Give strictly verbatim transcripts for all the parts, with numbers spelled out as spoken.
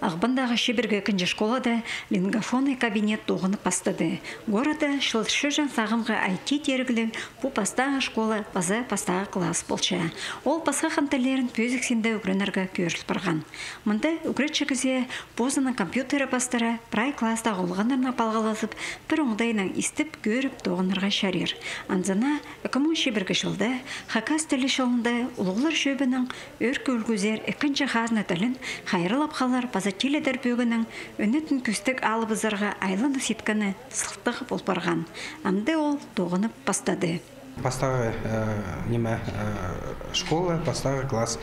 Ағбандағы чибіргі ікінҷі школада лингафонный кабинет тоғынып пастады. Городта чыл чӱс сағамғы I T тирігліг пу пастағы школа паза пастағы класс полча. Ол пасха хан тіллерін пӧзік синде ӱгренерге кӧріл парған. Мында ӱгретчі кізее позының компьютері пастыра прай класстағы олғаннарнаң палғалазып, пір оңдайнаң истіп, кӧріп тоғынарға чарир. Анзына ікі муң чибіргі чылда хакас тілі чылында улуғлар чӧбінің ӧӧркі ӱлгӱзер ікінҷі хазна тілін хайраллап халар паза тилідер пӧгіннең ӱнетін кӧстек алыбызарға айланыс иткені сылтағ пол парған. Амды ол тоғынып пастады. Пастағы, э, ниме, э, школа, пастағы класс.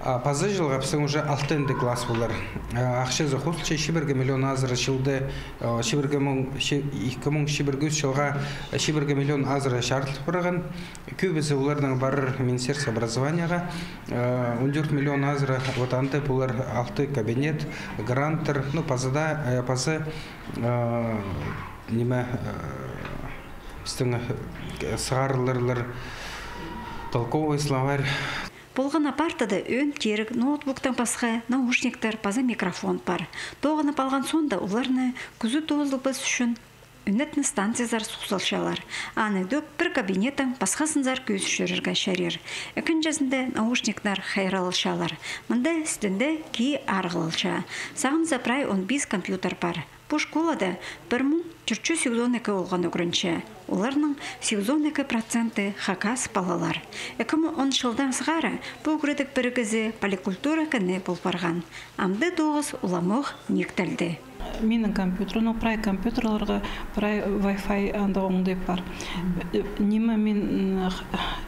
А паза чылға пістің уже алтынҷы класс полар. Э, ахчазы хозылча, чибіргі миллион азыра чылда, э, чибіргі муң, чи-, ікі муң чибіргі ӱс чылға чибіргі миллион азыра чарыдыл парған. Кӧбізі оларның парар Министерство образованияға, э, он тӧрт миллион азыра, вот анда полар алты кабинет, гранттар, ну, паза даа, э, паза, э, ниме, э, пістің, э, сығарыларлар толковый словарь. Полған на партада ӧӧн тиріг, ноутбуктаң пасха наушниктер паза микрофон пар. Тоғынып алған соонда оларны кӱзі тоозылбас ӱчӱн ӱнетін станциязар суғ салчалар. Аны ідӧк пір кабинеттең пасхазынзар кӧзір чӧрерге чарир. Ікінҷізінде наушниктер хайраллалчалар. Мында істінде кии арығлалча. Сағам за прай он пис компьютер пар. Пу школада пір муң тӧрт чӱс сигізон ікі олған ӱгренче. Оларның сигізон ікі проценті хакас палалар. Ікі муң он чылдаң сығара пу ӱгредіг пірігізі поликультура кіні пол парған. Амды тоғыс уламох нииктелді. Минің компьютер, ну, прай компьютерлерге, прай Wi-Fi анда оңдай пар. Э, ниме мин, м, х-,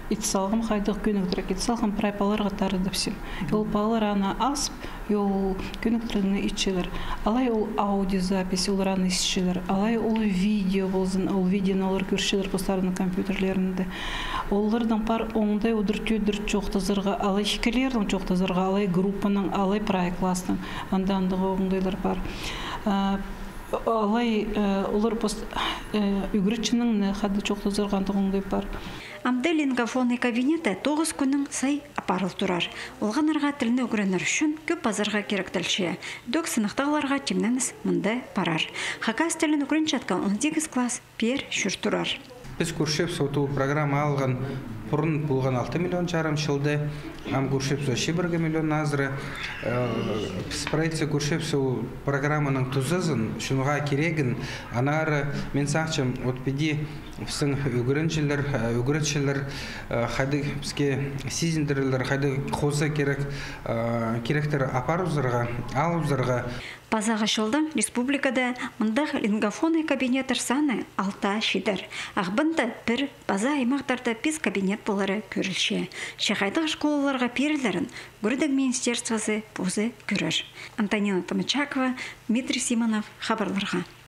ит салғам, хайдағ кӧнігдірек ит салғам, прай палаларға тарадыбысчам. Ол палалар аны азып, ол кӧніктірігні итчелер. Алай ол аудиозапись, олар аны исчелер. Алай ол видео ползын, ол видеоны олар кӧрчелер постарының компьютерлерінде. Оларның пар оңдай удур тӧдір чоохтазарға, алай хикелернің чоохтазарға, алай группаның, алай прай класстың. Анда андағ оңдайлар пар. А, алай, э, олар пос-, э, ӱгретчінің не хада чоохтазарға андағ оңдай пар. Амды лингафонный кабинетте тоғыс кӱннең сай апарыл турар. Олғаннарға тілні ӱгренер ӱчӱн кӧп пазарға киректелче. Ідӧк сынахтағларға тимненіс мында парар. Хакас тілін ӱгренчеткен он сигіс класс пеер чӧр турар. Піс кӧрчебіс, вот ол программа алған пурун полған алты миллион чарым чылда, ам кӧрчебіс чибіргі миллион азыра. Э, піс правительство кӧрчебіс ол программаның тузазын, чонға кирегін, аннаңар мин сағынчам, вот піди пістің ӱгренҷілер, э, ӱгретчілер, э, хайдағ піске сизіндірерлер, хайдағ хоза кирек, э, киректер апарыбызарға, алыбызарға. Пазағы чылдаң республикада мындағ лингафонный кабинеттер саны алтаа читер. Ағбанда пір, паза аймахтарда пис кабинет полары кӧрілче. Че хайдағ школаларға пирерлерін ӱгредіг министерствозы позы кӧрер. Антонина Томачакова, Дмитрий Симонов, хабарларға.